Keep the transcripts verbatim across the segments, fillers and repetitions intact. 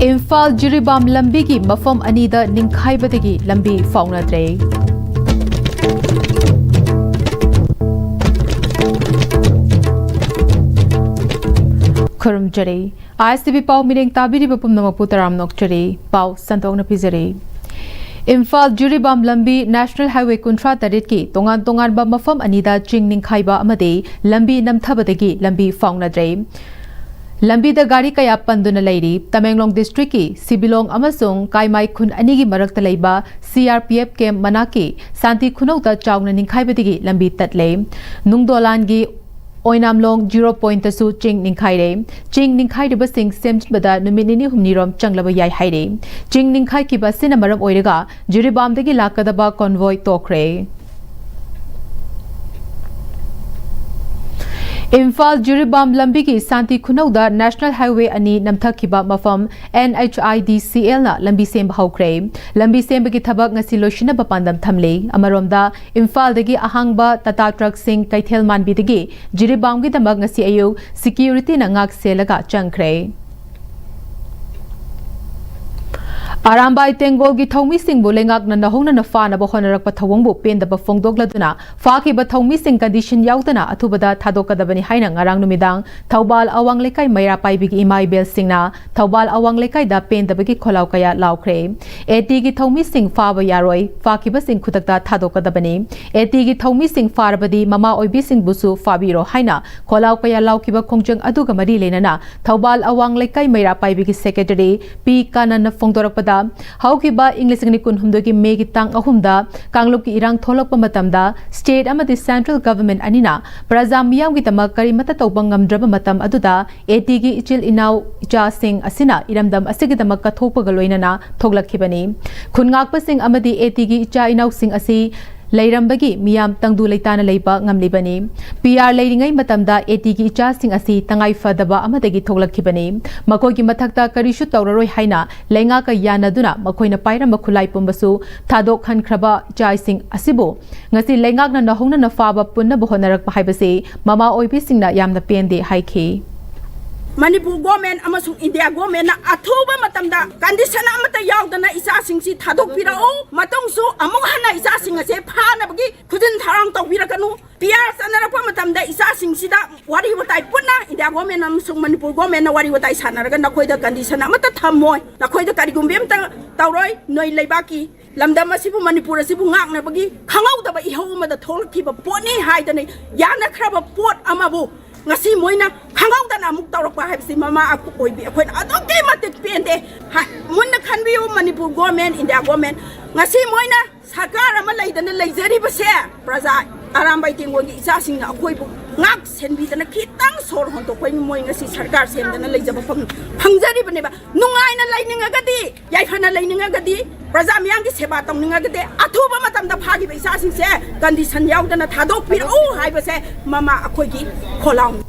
ꯏꯝꯐꯥꯜ ꯖꯤꯔꯤꯕꯥꯝ ꯂꯝꯕꯤꯒꯤ ꯃꯐꯝ ꯑꯅꯤꯗ ꯅꯤꯡꯈꯥꯏꯕꯗꯒꯤ ꯂꯝꯕꯤ ꯐꯥꯎꯅꯗ꯭ꯔꯦ꯫ ꯈꯨꯔꯨꯝꯖꯔꯤ꯫ ISTV ꯄꯥꯎ ꯃꯤꯠꯌꯦꯡ ꯇꯥꯕꯤꯔꯤꯕ ꯄꯨꯝꯅꯃꯛꯄꯨ ꯇꯔꯥꯝꯅ ꯑꯣꯛꯆꯔꯤ꯫ ꯄꯥꯎ ꯁꯟꯗꯣꯛꯅ ꯄꯤꯖꯔꯤ꯫ ꯏꯝꯐꯥꯜ ꯖꯤꯔꯤꯕꯥꯝ ꯂꯝꯕꯤ National Highway ꯀꯨꯟꯊ꯭ꯔꯥ ꯇꯔꯦꯠꯀꯤ ꯇꯣꯉꯥꯟ ꯇꯣꯉꯥꯟꯕ ꯃꯐꯝ ꯑꯅꯤꯗ ꯆꯤꯡ ꯅꯤꯡꯈꯥꯏꯕ ꯑꯃꯗꯤ ꯂꯝꯕꯤ ꯅꯝꯊꯕꯗꯒꯤ ꯂꯝꯕꯤ ꯐꯥꯎꯅꯗ꯭ꯔꯦ꯫ ꯂꯝꯕꯤꯗ ꯒꯥꯔꯤ ꯀꯌꯥ ꯄꯟꯗꯨꯅ ꯂꯩꯔꯤ꯫ ꯇꯃꯦꯡꯂꯣꯡ district ꯀꯤ ꯁꯤꯕꯤꯂꯣꯡ ꯑꯃꯁꯨꯡ ꯀꯥꯏꯃꯥꯏ ꯈꯨꯟ ꯑꯅꯤꯒꯤ ꯃꯔꯛꯇ ꯂꯩꯕ CRPF camp ꯃꯅꯥꯛꯀꯤ ꯁꯥꯟꯇꯤ ꯈꯨꯅꯧꯗ ꯆꯥꯎꯅ ꯅꯤꯡꯈꯥꯏꯕꯗꯒꯤ ꯂꯝꯕꯤ ꯇꯠꯂꯦ꯫ ꯅꯨꯡꯗꯣꯂꯥꯟꯒꯤ ꯑꯣꯏꯅꯥꯝꯂꯣꯡ zero point ꯇꯁꯨ ꯆꯤꯡ ꯅꯤꯡꯈꯥꯏꯔꯦ꯫ ꯆꯤꯡ ꯅꯤꯡꯈꯥꯏꯔꯤꯕꯁꯤꯡ ꯁꯦꯝꯖꯤꯟꯕꯗ ꯅꯨꯃꯤꯠ ꯅꯤꯅꯤ ꯍꯨꯝꯅꯤꯔꯣꯝ ꯆꯪꯂꯕ ꯌꯥꯏ ꯍꯥꯏꯔꯤ꯫ ꯆꯤꯡ ꯅꯤꯡꯈꯥꯏꯈꯤꯕ ꯑꯁꯤꯅ ꯃꯔꯝ ꯑꯣꯏꯔꯒ ꯖꯤꯔꯤꯕꯥꯝꯗꯒꯤ ꯂꯥꯛꯀꯗꯕ convoy ꯇꯣꯛꯈ꯭ꯔꯦ꯫ ꯏꯝꯐꯥꯜ ꯖꯤꯔꯤꯕꯥꯝ ꯂꯝꯕꯤꯒꯤ ꯁꯥꯟꯇꯤ ꯈꯨꯅꯧꯗ National Highway ꯑꯅꯤ ꯅꯝꯊꯈꯤꯕ ꯃꯐꯝ NHIDCL ꯅ ꯂꯝꯕꯤ ꯁꯦꯝꯕ ꯍꯧꯈ꯭ꯔꯦ꯫ ꯂꯝꯕꯤ ꯁꯦꯝꯕꯒꯤ ꯊꯕꯛ ꯉꯁꯤ ꯂꯣꯏꯁꯤꯟꯅꯕ ꯄꯥꯟꯗꯝ ꯊꯝꯂꯤ꯫ ꯑꯃꯔꯣꯝꯗ, ꯏꯝꯐꯥꯜꯗꯒꯤ ꯑꯍꯥꯡꯕ ꯇꯥꯇꯥ ꯇ꯭ꯔꯛꯁꯤꯡ ꯀꯩꯊꯦꯜ ꯃꯥꯟꯕꯤꯗꯒꯤ ꯖꯤꯔꯤꯕꯥꯝꯒꯤꯗꯃꯛ ꯉꯁꯤ ꯑꯌꯨꯛ security ꯅ ꯉꯥꯛ ꯁꯦꯜꯂꯒ ꯆꯪꯈ꯭ꯔꯦ꯫ ꯑꯔꯥꯝꯕꯥꯏ ꯇꯦꯡꯒꯣꯜꯒꯤ ꯊꯧꯃꯤꯁꯤꯡꯕꯨ ꯂꯩꯉꯥꯛꯅ ꯅꯧꯍꯧꯅꯅ ꯐꯥꯅꯕ ꯍꯣꯠꯅꯔꯛꯄ ꯊꯧꯑꯣꯡꯕꯨ ꯄꯦꯟꯗꯕ ꯐꯣꯡꯗꯣꯛꯂꯗꯨꯅ ꯐꯥꯈꯤꯕ ꯊꯧꯃꯤꯁꯤꯡ condition ꯌꯥꯎꯗꯅ ꯑꯊꯨꯕꯗ ꯊꯥꯗꯣꯛꯀꯗꯕꯅꯤ ꯍꯥꯏꯅ ꯉꯔꯥꯡ ꯅꯨꯃꯤꯗꯥꯡ ꯊꯧꯕꯥꯜ ꯑꯋꯥꯡ ꯂꯩꯀꯥꯏ ꯃꯩꯔꯥ ꯄꯥꯏꯕꯤꯒꯤ ꯏꯃꯥ ꯏꯕꯦꯜꯁꯤꯡꯅ ꯊꯧꯕꯥꯜ ꯑꯋꯥꯡ ꯂꯩꯀꯥꯏꯗ ꯄꯦꯟꯗꯕꯒꯤ ꯈꯣꯜꯂꯥꯎ ꯀꯌꯥ ꯂꯥꯎꯈ꯭ꯔꯦ꯫ AT ꯒꯤ ꯊꯧꯃꯤꯁꯤꯡ ꯐꯥꯕ ꯌꯥꯔꯣꯏ, ꯐꯥꯈꯤꯕꯁꯤꯡ ꯈꯨꯗꯛꯇ ꯊꯥꯗꯣꯛꯀꯗꯕꯅꯤ꯫ AT ꯒꯤ ꯊꯧꯃꯤꯁꯤꯡ ꯐꯥꯔꯕꯗꯤ ꯃꯃꯥ ꯑꯣꯏꯕꯤꯁꯤꯡꯕꯨꯁꯨ ꯐꯥꯕꯤꯔꯣ ꯍꯥꯏꯅ ꯈꯣꯜꯂꯥꯎ ꯀꯌꯥ ꯂꯥꯎꯈꯤꯕ ꯈꯣꯡꯖꯪ ꯑꯗꯨꯒ ꯃꯔꯤ ꯂꯩꯅꯅ ꯊꯧꯕꯥꯜ ꯑꯋꯥꯡ ꯂꯩꯀꯥꯏ ꯃꯩꯔꯥ ꯄꯥꯏꯕꯤꯒꯤ secretary ꯄꯤ ꯀꯥꯅꯟꯅ ꯐꯣꯡꯗꯣꯔꯛꯄꯗ, ꯍꯧꯈꯤꯕ ꯏꯪ ꯂꯤꯁꯤꯡ ꯑꯅꯤ ꯀꯨꯟꯍꯨꯝꯗꯣꯏꯒꯤ ꯃꯦꯒꯤ ꯇꯥꯡ ꯑꯍꯨꯝꯗ ꯀꯥꯡꯂꯨꯞꯀꯤ ꯏꯔꯥꯡ ꯊꯣꯛꯂꯛꯄ ꯃꯇꯝꯗ state ꯑꯃꯗꯤ central government ꯑꯅꯤꯅ ꯄ꯭ꯔꯖꯥ ꯃꯤꯌꯥꯝꯒꯤꯗꯃꯛ ꯀꯔꯤꯃꯠꯇ ꯇꯧꯕ ꯉꯝꯗ꯭ꯔꯕ ꯃꯇꯝ ꯑꯗꯨꯗ AT ꯒꯤ ꯏꯆꯤꯜ ꯏꯅꯥꯎ ꯏꯆꯥꯁꯤꯡ ꯑꯁꯤꯅ ꯏꯔꯝꯗꯝ ꯑꯁꯤꯒꯤꯗꯃꯛ ꯀꯠꯊꯣꯛꯄꯒ ꯂꯣꯏꯅꯅ ꯊꯣꯛꯂꯛꯈꯤꯕꯅꯤ꯫ ꯈꯨꯟꯉꯥꯛꯄꯁꯤꯡ ꯑꯃꯗꯤ AT ꯒꯤ ꯏꯆꯥ ꯏꯅꯥꯎꯁꯤꯡ ꯑꯁꯤ ꯂꯩꯔꯝꯕꯒꯤ ꯃꯤꯌꯥꯝ ꯇꯪꯗꯨ ꯂꯩꯇꯥꯅ ꯂꯩꯕ ꯉꯝꯂꯤꯕꯅꯤ꯫ PR ꯂꯩꯔꯤꯉꯩ ꯃꯇꯝꯗ AT ꯒꯤ ꯏꯆꯥꯁꯤꯡ ꯑꯁꯤ ꯇꯉꯥꯏ ꯐꯗꯕ ꯑꯃꯗꯒꯤ ꯊꯣꯛꯂꯛꯈꯤꯕꯅꯤ꯫ ꯃꯈꯣꯏꯒꯤ ꯃꯊꯛꯇ ꯀꯔꯤꯁꯨ ꯇꯧꯔꯔꯣꯏ ꯍꯥꯏꯅ ꯂꯩꯉꯥꯛꯀ ꯌꯥꯅꯗꯨꯅ ꯃꯈꯣꯏꯅ ꯄꯥꯏꯔꯝꯕ ꯈꯨꯠꯂꯥꯏ ꯄꯨꯝꯕꯁꯨ ꯊꯥꯗꯣꯛꯍꯟꯈ꯭ꯔꯕ ꯏꯆꯥꯁꯤꯡ ꯑꯁꯤꯕꯨ ꯉꯁꯤ ꯂꯩꯉꯥꯛꯅ ꯅꯧꯍꯧꯅꯅ ꯐꯥꯕ ꯄꯨꯟꯅꯕ ꯍꯣꯠꯅꯔꯛꯄ ꯍꯥꯏꯕꯁꯤ ꯃꯃꯥ ꯑꯣꯏꯕꯤꯁꯤꯡꯅ ꯌꯥꯝꯅ ꯄꯦꯟꯗꯦ ꯍꯥꯏꯈꯤ꯫ ꯃꯅꯤꯄꯨꯔ ꯒꯣꯔꯃꯦꯟ ꯑꯃꯁꯨꯡ ꯏꯟꯗꯤꯌꯥ ꯒꯣꯔꯃꯦꯟꯅ ꯑꯊꯨꯕ ꯃꯇꯝꯗ ꯀꯟꯗꯤꯁꯟ ꯑꯃꯠꯇ ꯌꯥꯎꯗꯅ ꯏꯆꯥꯁꯤꯡꯁꯤ ꯊꯥꯗꯣꯛꯄꯤꯔꯛꯎ꯫ ꯃꯇꯨꯡꯁꯨ ꯑꯃꯨꯛ ꯍꯟꯅ ꯏꯆꯥꯁꯤꯡ ꯑꯁꯦ ꯐꯥꯅꯕꯒꯤ ꯈꯨꯖꯤꯟ ꯊꯧꯔꯥꯡ ꯇꯧꯕꯤꯔꯛꯀꯅꯨ꯫ ꯄꯤ ꯑꯥꯔ ꯆꯠꯅꯔꯛꯄ ꯃꯇꯝꯗ ꯏꯆꯥꯁꯤꯡꯁꯤꯗ ꯋꯥꯔꯤ ꯋꯥꯇꯥꯏ ꯄꯨꯟꯅ ꯏꯟꯗꯤꯌꯥ ꯒꯣꯔꯃꯦꯟ ꯑꯃꯁꯨꯡ ꯃꯅꯤꯄꯨꯔ ꯒꯣꯔꯃꯦꯟꯅ ꯋꯥꯔꯤ ꯋꯥꯇꯥꯏ ꯁꯥꯟꯅꯔꯒ ꯅꯈꯣꯏꯗ ꯀꯟꯗꯤꯁꯟ ꯑꯃꯠꯇ ꯊꯝꯃꯣꯏ, ꯅꯈꯣꯏꯗ ꯀꯔꯤꯒꯨꯝꯕ ꯑꯃꯠꯇ ꯇꯧꯔꯣꯏ꯫ ꯅꯣꯏ ꯂꯩꯕꯥꯛꯀꯤ ꯂꯝꯗꯝ ꯑꯁꯤꯕꯨ, ꯃꯅꯤꯄꯨꯔ ꯑꯁꯤꯕꯨ ꯉꯥꯛꯅꯕꯒꯤ ꯈꯪꯍꯧꯗꯕ ꯏꯍꯧ ꯑꯃꯗ ꯊꯣꯛꯂꯛꯈꯤꯕ ꯄꯣꯠꯅꯤ ꯍꯥꯏꯗꯅ ꯌꯥꯅꯈ꯭ꯔꯕ ꯄꯣꯠ ꯑꯃꯕꯨ ꯉꯁꯤ ꯃꯣꯏꯅ ꯈꯪꯍꯧꯗꯅ ꯑꯃꯨꯛ ꯇꯧꯔꯛꯄ ꯍꯥꯏꯕꯁꯤ ꯃꯃꯥ ꯑꯣꯏꯕꯤ ꯑꯩꯈꯣꯏꯅ ꯑꯗꯨꯛꯀꯤ ꯃꯇꯤꯛ ꯄꯦꯟꯗꯦ꯫ ꯍꯥꯏ, ꯃꯨꯟꯅ ꯈꯟꯕꯤꯌꯨ, ꯃꯅꯤꯄꯨꯔ ꯒꯣꯔꯃꯦꯟ, ꯏꯟꯗꯤꯌꯥ ꯒꯣꯔꯃꯦꯟ, ꯉꯁꯤ ꯃꯣꯏꯅ ꯁꯔꯀꯥꯔ ꯑꯃ ꯂꯩꯗꯅ ꯂꯩꯖꯔꯤꯕꯁꯦ, ꯄ꯭ꯔꯖꯥ ꯑꯔꯥꯝꯕꯥꯏ ꯇꯦꯡꯒꯣꯟꯒꯤ ꯏꯆꯥꯁꯤꯡꯅ ꯑꯩꯈꯣꯏꯕꯨ ꯉꯥꯛ ꯁꯦꯟꯕꯤꯗꯅ ꯈꯤꯇꯪ ꯁꯣꯔ ꯍꯣꯟꯗꯣꯛꯄ ꯃꯣꯏ ꯉꯁꯤ ꯁꯔꯀꯥꯔ ꯁꯦꯝꯗꯅ ꯂꯩꯖꯕ ꯐꯪ-, ꯐꯪꯖꯔꯤꯕꯅꯦꯕ꯫ ꯅꯨꯡꯉꯥꯏꯅ ꯂꯩꯅꯤꯡꯉꯒꯗꯤ, ꯌꯥꯏꯐꯅ ꯂꯩꯅꯤꯡꯉꯒꯗꯤ, ꯄ꯭ꯔꯖꯥ ꯃꯤꯌꯥꯝꯒꯤ ꯁꯦꯕꯥ ꯇꯧꯅꯤꯡꯉꯒꯗꯤ, ꯑꯊꯨꯕ ꯃꯇꯝꯗ ꯐꯥꯈꯤꯕ ꯏꯆꯥꯁꯤꯡꯁꯦ ꯀꯟꯗꯤꯁꯟ ꯌꯥꯎꯗꯅ ꯊꯥꯗꯣꯛꯄꯤꯔꯛꯎ ꯍꯥꯏꯕꯁꯦ ꯃꯃꯥ ꯑꯩꯈꯣꯏꯒꯤ ꯈꯣꯜꯂꯥꯎꯅꯤ꯫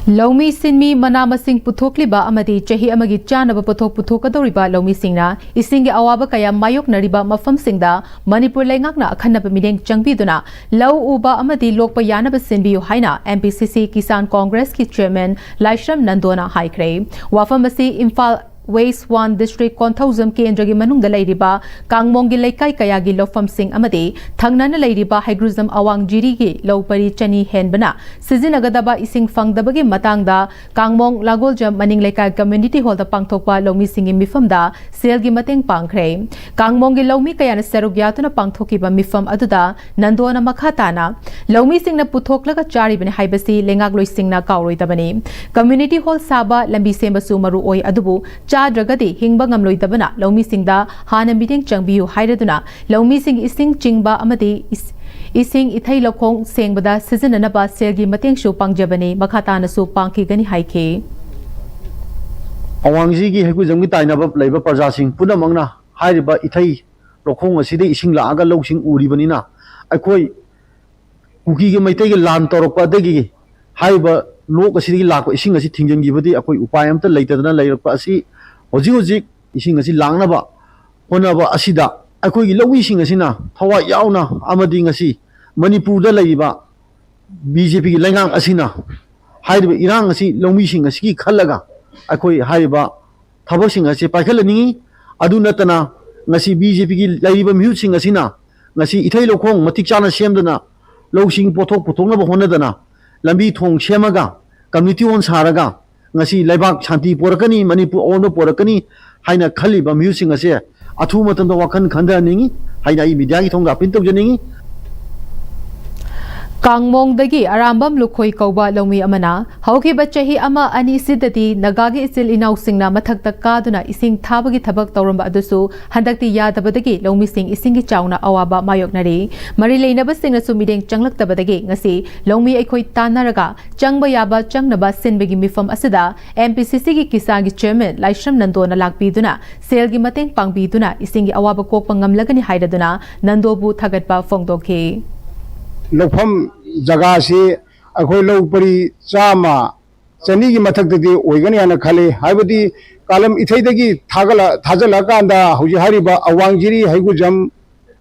ꯂꯧꯃꯤ ꯁꯤꯟꯃꯤ, ꯃꯅꯥ ꯃꯁꯤꯡ ꯄꯨꯊꯣꯛꯂꯤꯕ ꯑꯃꯗꯤ ꯆꯍꯤ ꯑꯃꯒꯤ ꯆꯥꯅꯕ ꯄꯣꯠꯊꯣꯛ ꯄꯨꯊꯣꯛꯀꯗꯧꯔꯤꯕ ꯂꯧꯃꯤꯁꯤꯡꯅ ꯏꯁꯤꯡꯒꯤ ꯑꯋꯥꯕ ꯀꯌꯥ ꯃꯥꯌꯣꯛꯅꯔꯤꯕ ꯃꯐꯝꯁꯤꯡꯗ ꯃꯅꯤꯄꯨꯔ ꯂꯩꯉꯥꯛꯅ ꯑꯈꯟꯅꯕ ꯃꯤꯠꯌꯦꯡ ꯆꯪꯕꯤꯗꯨꯅ ꯂꯧ ꯎꯕ ꯑꯃꯗꯤ ꯂꯣꯛꯄ ꯌꯥꯅꯕ ꯁꯤꯟꯕꯤꯌꯨ ꯍꯥꯏꯅ ꯑꯦꯝ ꯄꯤ ꯁꯤ ꯁꯤ ꯀꯤꯁꯥꯟ ꯀꯣꯡꯒ꯭ꯔꯦꯁꯀꯤ ꯆꯦꯌꯔꯃꯦꯟ ꯂꯥꯏꯁ꯭ꯔꯝ ꯅꯟꯗꯣꯅ ꯍꯥꯏꯈ꯭ꯔꯦ꯫ ꯋꯥꯐꯝ ꯑꯁꯤ Imphal west one district Konthoujam ꯀꯦꯟꯗ꯭ꯔꯒꯤ ꯃꯅꯨꯡꯗ ꯂꯩꯔꯤꯕ ꯀꯥꯡꯃꯣꯡꯒꯤ ꯂꯩꯀꯥꯏ ꯀꯌꯥꯒꯤ ꯂꯧꯐꯝꯁꯤꯡ ꯑꯃꯗꯤ ꯊꯪꯅꯅ ꯂꯩꯔꯤꯕ ꯍꯩꯒ꯭ꯔꯨꯖꯝ ꯑꯋꯥꯡ ꯖꯤꯔꯤꯒꯤ ꯂꯧ ꯄꯔꯤ ꯆꯅꯤ ꯍꯦꯟꯕꯅ ꯁꯤꯖꯤꯟꯅꯒꯗꯕ ꯏꯁꯤꯡ ꯐꯪꯗꯕꯒꯤ ꯃꯇꯥꯡꯗ ꯀꯥꯡꯃꯣꯡ ꯂꯥꯒꯣꯜꯖꯝ ꯃꯅꯤꯡ ꯂꯩꯀꯥꯏ ꯀꯝꯃ꯭ꯌꯨꯅꯤꯇꯤ ꯍꯣꯜꯗ ꯄꯥꯡꯊꯣꯛꯄ ꯂꯧꯃꯤꯁꯤꯡꯒꯤ ꯃꯤꯐꯝꯗ ꯁꯦꯜꯒꯤ ꯃꯇꯦꯡ ꯄꯥꯡꯈ꯭ꯔꯦ꯫ ꯀꯥꯡꯃꯣꯡꯒꯤ ꯂꯧꯃꯤ ꯀꯌꯥꯅ ꯁꯔꯨꯛ ꯌꯥꯗꯨꯅ ꯄꯥꯡꯊꯣꯛꯈꯤꯕ ꯃꯤꯐꯝ ꯑꯗꯨꯗ ꯅꯟꯗꯣꯅ ꯃꯈꯥ ꯇꯥꯅ, ꯂꯧꯃꯤꯁꯤꯡꯅ ꯄꯨꯊꯣꯛꯂꯒ ꯆꯥꯔꯤꯕꯅꯤ ꯍꯥꯏꯕꯁꯤ ꯂꯩꯉꯥꯛꯂꯣꯏꯁꯤꯡꯅ ꯀꯥꯎꯔꯣꯏꯗꯕꯅꯤ꯫ ꯀꯝꯃ꯭ꯌꯨꯅꯤꯇꯤ ꯍꯣꯜ ꯁꯥꯕ, ꯂꯝꯕꯤ ꯁꯦꯝꯕꯁꯨ ꯃꯔꯨ ꯑꯣꯏ, ꯑꯗꯨꯕꯨ ꯆꯥꯗ꯭ꯔꯒꯗꯤ ꯍꯤꯡꯕ ꯉꯝꯂꯣꯏꯗꯕꯅ ꯂꯧꯃꯤꯁꯤꯡꯗ ꯍꯥꯟꯅ ꯃꯤꯠꯌꯦꯡ ꯆꯪꯕꯤꯌꯨ ꯍꯥꯏꯔꯗꯨꯅ ꯂꯧꯃꯤꯁꯤꯡꯒꯤ ꯏꯁꯤꯡ ꯆꯤꯡꯕ ꯑꯃꯗꯤ ꯏꯁ-, ꯏꯁꯤꯡ ꯏꯊꯩ ꯂꯧꯈꯣꯡ ꯁꯦꯡꯕꯗ ꯁꯤꯖꯤꯟꯅꯅꯕ ꯁꯦꯜꯒꯤ ꯃꯇꯦꯡꯁꯨ ꯄꯥꯡꯖꯕꯅꯤ, ꯃꯈꯥ ꯇꯥꯅꯁꯨ ꯄꯥꯡꯈꯤꯒꯅꯤ ꯍꯥꯏꯈꯤ꯫ ꯑꯋꯥꯡꯖꯤꯒꯤ ꯍꯩꯀꯨꯖꯝꯒꯤ ꯇꯥꯏꯅꯕ ꯂꯩꯕ ꯄ꯭ꯔꯖꯥꯁꯤꯡ ꯄꯨꯝꯅꯃꯛꯅ ꯍꯥꯏꯔꯤꯕ ꯏꯊꯩ ꯂꯧꯈꯣꯡ ꯑꯁꯤꯗ ꯏꯁꯤꯡ ꯂꯥꯛꯑꯒ ꯂꯧꯁꯤꯡ ꯎꯔꯤꯕꯅꯤꯅ, ꯑꯩꯈꯣꯏ ꯀꯨꯀꯤꯒꯤ ꯃꯩꯇꯩꯒꯤ ꯂꯥꯟ ꯇꯧꯔꯛꯄ ꯑꯗꯒꯤ ꯍꯥꯏꯔꯤꯕ ꯂꯣꯛ ꯑꯁꯤꯗꯒꯤ ꯂꯥꯛꯄ ꯏꯁꯤꯡ ꯑꯁꯤ ꯊꯤꯡꯖꯤꯟꯈꯤꯕꯗꯤ ꯑꯩꯈꯣꯏ ꯎꯄꯥꯏ ꯑꯃꯠꯇ ꯂꯩꯇꯗꯅ ꯂꯩꯔꯛꯄ ꯑꯁꯤ ꯍꯧꯖꯤꯛ ꯍꯧꯖꯤꯛ ꯏꯁꯤꯡ ꯑꯁꯤ ꯂꯥꯛꯅꯕ ꯍꯣꯠꯅꯕ ꯑꯁꯤꯗ ꯑꯩꯈꯣꯏꯒꯤ ꯂꯧꯃꯤꯁꯤꯡ ꯑꯁꯤꯅ ꯊꯋꯥꯏ ꯌꯥꯎꯅ ꯑꯃꯗꯤ ꯉꯁꯤ ꯃꯅꯤꯄꯨꯔꯗ ꯂꯩꯔꯤꯕ ꯕꯤ ꯖꯦ ꯄꯤꯒꯤ ꯂꯩꯉꯥꯛ ꯑꯁꯤꯅ ꯍꯥꯏꯔꯤꯕ ꯏꯔꯥꯡ ꯑꯁꯤ ꯂꯧꯃꯤꯁꯤꯡ ꯑꯁꯤꯒꯤ ꯈꯜꯂꯒ ꯑꯩꯈꯣꯏ ꯍꯥꯏꯔꯤꯕ ꯊꯕꯛꯁꯤꯡ ꯑꯁꯤ ꯄꯥꯏꯈꯠꯍꯟꯅꯤꯡꯏ꯫ ꯑꯗꯨ ꯅꯠꯇꯅ ꯉꯁꯤ ꯕꯤ ꯖꯦ ꯄꯤꯒꯤ ꯂꯩꯔꯤꯕ ꯃꯤꯍꯨꯠꯁꯤꯡ ꯑꯁꯤꯅ ꯉꯁꯤ ꯏꯊꯩ ꯂꯧꯈꯣꯡ ꯃꯇꯤꯛ ꯆꯥꯅ ꯁꯦꯝꯗꯅ ꯂꯧꯁꯤꯡ ꯄꯣꯠꯊꯣꯛ ꯄꯨꯊꯣꯛꯅꯕ ꯍꯣꯠꯅꯗꯅ ꯂꯝꯕꯤ ꯊꯣꯡ ꯁꯦꯝꯃꯒ community hall ꯁꯥꯔꯒ ꯉꯁꯤ ꯂꯩꯕꯥꯛ ꯁꯥꯟꯇꯤ ꯄꯣꯔꯛꯀꯅꯤ, ꯃꯅꯤꯄꯨꯔ ꯑꯑꯣꯟꯕ ꯄꯣꯔꯛꯀꯅꯤ ꯍꯥꯏꯅ ꯈꯜꯂꯤꯕ ꯃꯤꯍꯨꯠꯁꯤꯡ ꯑꯁꯦ ꯑꯊꯨꯕ ꯃꯇꯝꯗ ꯋꯥꯈꯜ ꯈꯟꯊꯍꯟꯅꯤꯡꯏ ꯍꯥꯏꯅ ꯑꯩ media ꯒꯤ ꯊꯣꯡꯗ appeal ꯇꯧꯖꯅꯤꯡꯏ꯫ ꯀꯥꯡꯃꯣꯡꯗꯒꯤ ꯑꯔꯥꯝꯕꯝ ꯂꯨꯈꯣꯏ ꯀꯧꯕ ꯂꯧꯃꯤ ꯑꯃꯅ ꯍꯧꯈꯤꯕ ꯆꯍꯤ ꯑꯃ ꯑꯅꯤꯁꯤꯗꯗꯤ ꯅꯥꯒꯥꯒꯤ ꯏꯆꯤꯜ ꯏꯅꯥꯎꯁꯤꯡꯅ ꯃꯊꯛꯇ ꯀꯥꯗꯨꯅ ꯏꯁꯤꯡ ꯊꯥꯕꯒꯤ ꯊꯕꯛ ꯇꯧꯔꯝꯕ ꯑꯗꯨꯁꯨ ꯍꯟꯗꯛꯇꯤ ꯌꯥꯗꯕꯗꯒꯤ ꯂꯧꯃꯤꯁꯤꯡ ꯏꯁꯤꯡꯒꯤ ꯆꯥꯎꯅ ꯑꯋꯥꯕ ꯃꯥꯌꯣꯛꯅꯔꯤ꯫ ꯃꯔꯤ ꯂꯩꯅꯕꯁꯤꯡꯅꯁꯨ ꯃꯤꯠꯌꯦꯡ ꯆꯪꯂꯛꯇꯕꯗꯒꯤ ꯉꯁꯤ ꯂꯧꯃꯤ ꯑꯩꯈꯣꯏ ꯇꯥꯟꯅꯔꯒ ꯆꯪꯕ ꯌꯥꯕ ꯆꯪꯅꯕ ꯁꯤꯟꯕꯒꯤ ꯃꯤꯐꯝ ꯑꯁꯤꯗ ꯑꯦꯝ ꯄꯤ ꯁꯤ ꯁꯤꯒꯤ ꯀꯤꯁꯥꯟꯒꯤ chairman ꯂꯥꯏꯁ꯭ꯔꯝ ꯅꯟꯗꯣꯅ ꯂꯥꯛꯄꯤꯗꯨꯅ ꯁꯦꯜꯒꯤ ꯃꯇꯦꯡ ꯄꯥꯡꯕꯤꯗꯨꯅ ꯏꯁꯤꯡꯒꯤ ꯑꯋꯥꯕ ꯀꯣꯛꯄ ꯉꯝꯂꯒꯅꯤ ꯍꯥꯏꯔꯗꯨꯅ ꯅꯟꯗꯣꯕꯨ ꯊꯥꯒꯠꯄ ꯐꯣꯡꯗꯣꯛꯈꯤ꯫ ꯂꯧꯐꯝ ꯖꯒꯥꯁꯤ ꯑꯩꯈꯣꯏ ꯂꯧ ꯄꯔꯤ ꯆꯥꯝꯃ ꯆꯅꯤꯒꯤ ꯃꯊꯛꯇꯗꯤ ꯑꯣꯏꯒꯅꯤ ꯍꯥꯏꯅ ꯈꯜꯂꯤ꯫ ꯍꯥꯏꯕꯗꯤ ꯀꯥꯂꯝ ꯏꯊꯩꯗꯒꯤ ꯊꯥꯒꯠꯂ ꯊꯥꯖꯤꯜꯂꯀꯥꯟꯗ ꯍꯧꯖꯤꯛ ꯍꯥꯏꯔꯤꯕ ꯑꯋꯥꯡꯖꯤꯔꯤ, ꯍꯩꯒꯨꯖꯝ,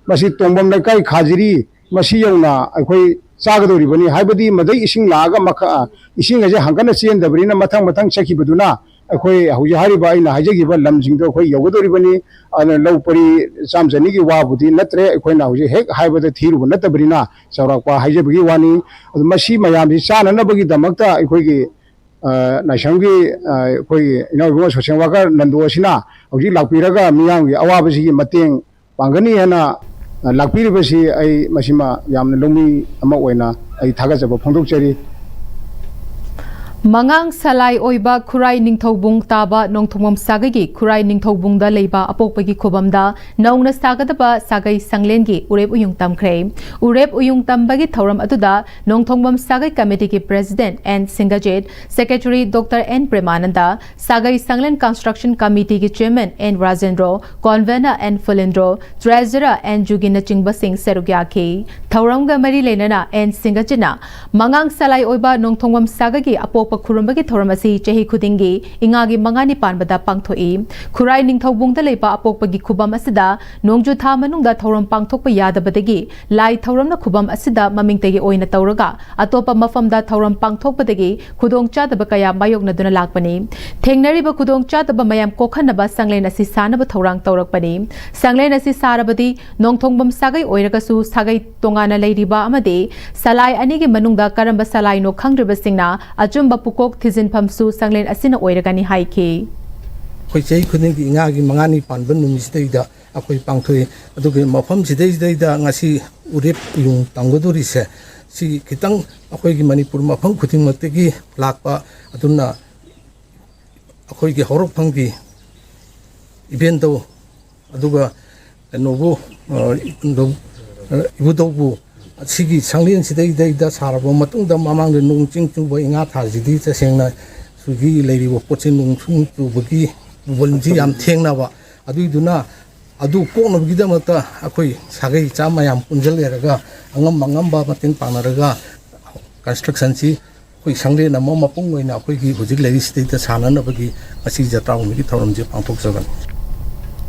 ꯃꯁꯤ ꯇꯣꯡꯕꯝ ꯂꯩꯀꯥꯏ ꯈꯥꯖꯤꯔꯤ, ꯃꯁꯤ ꯌꯧꯅ ꯑꯩꯈꯣꯏ ꯆꯥꯒꯗꯧꯔꯤꯕꯅꯤ꯫ ꯍꯥꯏꯕꯗꯤ ꯃꯗꯩ ꯏꯁꯤꯡ ꯂꯥꯛꯑꯒ ꯃꯈꯥ ꯏꯁꯤꯡ ꯑꯁꯦ ꯍꯪꯀꯠꯅ ꯆꯦꯟꯗꯕꯅꯤꯅ ꯃꯊꯪ ꯃꯊꯪ ꯆꯠꯈꯤꯕꯗꯨꯅ ꯑꯩꯈꯣꯏ ꯍꯧꯖꯤꯛ ꯍꯥꯏꯔꯤꯕ ꯑꯩꯅ ꯍꯥꯏꯖꯈꯤꯕ ꯂꯝꯁꯤꯡꯗꯣ ꯑꯩꯈꯣꯏ ꯌꯧꯒꯗꯧꯔꯤꯕꯅꯤ꯫ ꯑꯗꯨꯅ ꯂꯧ ꯄꯔꯤ ꯆꯥꯝ ꯆꯅꯤꯒꯤ ꯋꯥꯕꯨꯗꯤ ꯅꯠꯇ꯭ꯔꯦ, ꯑꯩꯈꯣꯏꯅ ꯍꯧꯖꯤꯛ ꯍꯦꯛ ꯍꯥꯏꯕꯗ ꯊꯤꯔꯨꯕ ꯅꯠꯇꯕꯅꯤꯅ ꯆꯥꯎꯔꯥꯛꯄ ꯍꯥꯏꯖꯕꯒꯤ ꯋꯥꯅꯤ꯫ ꯑꯗꯨ ꯃꯁꯤ ꯃꯌꯥꯝꯁꯤ ꯆꯥꯅꯅꯕꯒꯤꯗꯃꯛꯇ ꯑꯩꯈꯣꯏꯒꯤ ꯅꯥꯏꯁꯝꯒꯤ ꯑꯩꯈꯣꯏꯒꯤ ꯏꯅꯥꯎ ꯏꯕꯨꯡꯉꯣ social worker ꯅꯟꯗꯨ ꯑꯁꯤꯅ ꯍꯧꯖꯤꯛ ꯂꯥꯛꯄꯤꯔꯒ ꯃꯤꯌꯥꯝꯒꯤ ꯑꯋꯥꯕꯁꯤꯒꯤ ꯃꯇꯦꯡ ꯄꯥꯡꯒꯅꯤ ꯍꯥꯏꯅ ꯂꯥꯛꯄꯤꯔꯤꯕꯁꯤ ꯑꯩ ꯃꯁꯤꯃ ꯌꯥꯝꯅ ꯂꯧꯃꯤ ꯑꯃ ꯑꯣꯏꯅ ꯑꯩ ꯊꯥꯒꯠꯆꯕ ꯐꯣꯡꯗꯣꯛꯆꯔꯤ꯫ ꯃꯉꯥꯡ ꯁꯂꯥꯏ ꯑꯣꯏꯕ ꯈꯨꯔꯥꯏ ꯅꯤꯡꯊꯧꯕꯨꯡ ꯇꯥꯕ ꯅꯣꯡꯊꯣꯡꯕꯝ ꯁꯥꯒꯩꯒꯤ ꯈꯨꯔꯥꯏ ꯅꯤꯡꯊꯧꯕꯨꯡꯗ ꯂꯩꯕ ꯑꯄꯣꯛꯄꯒꯤ ꯈꯨꯕꯝꯗ ꯅꯧꯅ ꯁꯥꯒꯗꯕ ꯁꯥꯒꯩ ꯁꯪꯂꯦꯟꯒꯤ ꯎꯔꯦꯞ ꯎꯌꯨꯡ ꯇꯝꯈ꯭ꯔꯦ꯫ ꯎꯔꯦꯞ ꯎꯌꯨꯡ ꯇꯝꯕꯒꯤ ꯊꯧꯔꯝ ꯑꯗꯨꯗ ꯅꯣꯡꯊꯣꯡꯕꯝ ꯁꯥꯒꯩ committee ꯒꯤ president N Singhajit, secretary doctor N Premananda, ꯁꯥꯒꯩ ꯁꯪꯂꯦꯟ construction committee ꯒꯤ chairman N Rajendro, convener N Phulendro, treasurer N ꯖꯨꯒꯤꯅꯆꯤꯡꯕꯁꯤꯡ ꯁꯔꯨꯛ ꯌꯥꯈꯤ꯫ ꯊꯧꯔꯝꯒ ꯃꯔꯤ ꯂꯩꯅꯅ ꯑꯦꯟ ꯁꯤꯡꯒꯖꯤꯠꯅ ꯃꯉꯥꯡ ꯁꯂꯥꯏ ꯑꯣꯏꯕ ꯅꯣꯡꯊꯣꯡꯕꯝ ꯁꯥꯒꯩꯒꯤ ꯑꯄꯣꯛꯄ ꯈꯨꯔꯨꯝꯕꯒꯤ ꯊꯧꯔꯝ ꯑꯁꯤ ꯆꯍꯤ ꯈꯨꯗꯤꯡꯒꯤ ꯏꯉꯥꯒꯤ ꯃꯉꯥꯅꯤ ꯄꯥꯟꯕꯗ ꯄꯥꯡꯊꯣꯛꯏ꯫ ꯈꯨꯔꯥꯏ ꯅꯤꯡꯊꯧꯕꯨꯡꯗ ꯂꯩꯕ ꯑꯄꯣꯛꯄꯒꯤ ꯈꯨꯕꯝ ꯑꯁꯤꯗ ꯅꯣꯡꯖꯨ ꯊꯥ ꯃꯅꯨꯡꯗ ꯊꯧꯔꯝ ꯄꯥꯡꯊꯣꯛꯄ ꯌꯥꯗꯕꯗꯒꯤ ꯂꯥꯏ ꯊꯧꯔꯝꯅ ꯈꯨꯕꯝ ꯑꯁꯤꯗ ꯃꯃꯤꯡꯇꯒꯤ ꯑꯣꯏꯅ ꯇꯧꯔꯒ ꯑꯇꯣꯞꯄ ꯃꯐꯝꯗ ꯊꯧꯔꯝ ꯄꯥꯡꯊꯣꯛꯄꯗꯒꯤ ꯈꯨꯗꯣꯡꯆꯥꯗꯕ ꯀꯌꯥ ꯃꯥꯌꯣꯛꯅꯗꯨꯅ ꯂꯥꯛꯄꯅꯤ꯫ ꯊꯦꯡꯅꯔꯤꯕ ꯈꯨꯗꯣꯡꯆꯥꯗꯕ ꯃꯌꯥꯝ ꯀꯣꯛꯍꯟꯅꯕ ꯁꯪꯂꯦꯟ ꯑꯁꯤ ꯁꯥꯅꯕ ꯊꯧꯔꯥꯡ ꯇꯧꯔꯛꯄꯅꯤ꯫ ꯁꯪꯂꯦꯟ ꯑꯁꯤ ꯁꯥꯔꯕꯗꯤ ꯅꯣꯡꯊꯣꯡꯕꯝ ꯁꯥꯒꯩ ꯑꯣꯏꯔꯒꯁꯨ ꯁꯥꯒꯩ ꯇꯣꯉꯥꯟꯅ ꯂꯩꯔꯤꯕ ꯑꯃꯗꯤ ꯁꯂꯥꯏ ꯑꯅꯤꯒꯤ ꯃꯅꯨꯡꯗ ꯀꯔꯝꯕ ꯁꯂꯥꯏꯅꯣ ꯈꯪꯗ꯭ꯔꯤꯕꯁꯤꯡꯅ ꯑꯆꯨꯝꯕ ꯄꯨꯀꯣꯛ ꯊꯤꯖꯤꯟꯐꯝꯁꯨ ꯁꯪꯂꯦꯟ ꯑꯁꯤꯅ ꯑꯣꯏꯔꯒꯅꯤ ꯍꯥꯏꯈꯤ꯫ ꯑꯩꯈꯣꯏ ꯆꯍꯤ ꯈꯨꯗꯤꯡꯒꯤ ꯏꯉꯥꯒꯤ ꯃꯉꯥꯅꯤ ꯄꯥꯟꯕ ꯅꯨꯃꯤꯠꯁꯤꯗꯩꯗ ꯑꯩꯈꯣꯏ ꯄꯥꯡꯊꯣꯛꯏ꯫ ꯑꯗꯨꯒ ꯃꯐꯝꯁꯤꯗꯩꯁꯤꯗꯩꯗ ꯉꯁꯤ ꯎꯔꯦꯞ ꯎꯌꯨꯡ ꯇꯝꯒꯗꯧꯔꯤꯁꯦ ꯁꯤ ꯈꯤꯇꯪ ꯑꯩꯈꯣꯏꯒꯤ ꯃꯅꯤꯄꯨꯔ ꯃꯐꯝ ꯈꯨꯗꯤꯡꯃꯛꯇꯒꯤ ꯂꯥꯛꯄ, ꯑꯗꯨꯅ ꯑꯩꯈꯣꯏꯒꯤ ꯍꯧꯔꯛꯐꯝꯒꯤ ꯏꯕꯦꯟꯗꯧ, ꯑꯗꯨꯒ ꯀꯩꯅꯣꯕꯨ, ꯑ, ꯏꯕꯨꯡꯗꯧ, ꯑ, ꯏꯕꯨꯙꯧꯕꯨ ꯁꯤꯒꯤ ꯁꯪꯂꯦꯟꯁꯤꯗꯩꯗꯩꯗ ꯁꯥꯔꯕ ꯃꯇꯨꯡꯗ, ꯃꯃꯥꯡꯗ ꯅꯣꯡ ꯆꯤꯡ ꯆꯨꯕ ꯏꯉꯥ ꯊꯥꯁꯤꯗꯤ ꯇꯁꯦꯡꯅ ꯁꯤꯒꯤ ꯂꯩꯔꯤꯕ ꯄꯣꯠꯁꯦ ꯅꯣꯡ ꯁꯨꯝ ꯆꯨꯕꯒꯤ ꯄꯨꯕꯟꯁꯤ ꯌꯥꯝ ꯊꯦꯡꯅꯕ, ꯑꯗꯨꯏꯗꯨꯅ ꯑꯗꯨ ꯀꯣꯛꯅꯕꯒꯤꯗꯃꯛꯇ ꯑꯩꯈꯣꯏ ꯁꯥꯒꯩ ꯏꯆꯥ ꯃꯌꯥꯝ ꯄꯨꯟꯁꯤꯜꯂꯦꯔꯒ ꯑꯉꯝ ꯑꯉꯝꯕ ꯃꯇꯦꯡ ꯄꯥꯡꯅꯔꯒ constructionꯁꯤ ꯑꯩꯈꯣꯏ ꯁꯪꯂꯦꯟ ꯑꯃ ꯃꯄꯨꯡ ꯑꯣꯏꯅ ꯑꯩꯈꯣꯏꯒꯤ ꯍꯧꯖꯤꯛ ꯂꯩꯔꯤꯁꯤꯗꯩꯗ ꯁꯥꯟꯅꯅꯕꯒꯤ ꯉꯁꯤ ꯖꯇ꯭ꯔꯥ ꯍꯣꯡꯕꯒꯤ ꯊꯧꯔꯝꯁꯦ ꯄꯥꯡꯊꯣꯛꯆꯕꯅꯤ꯫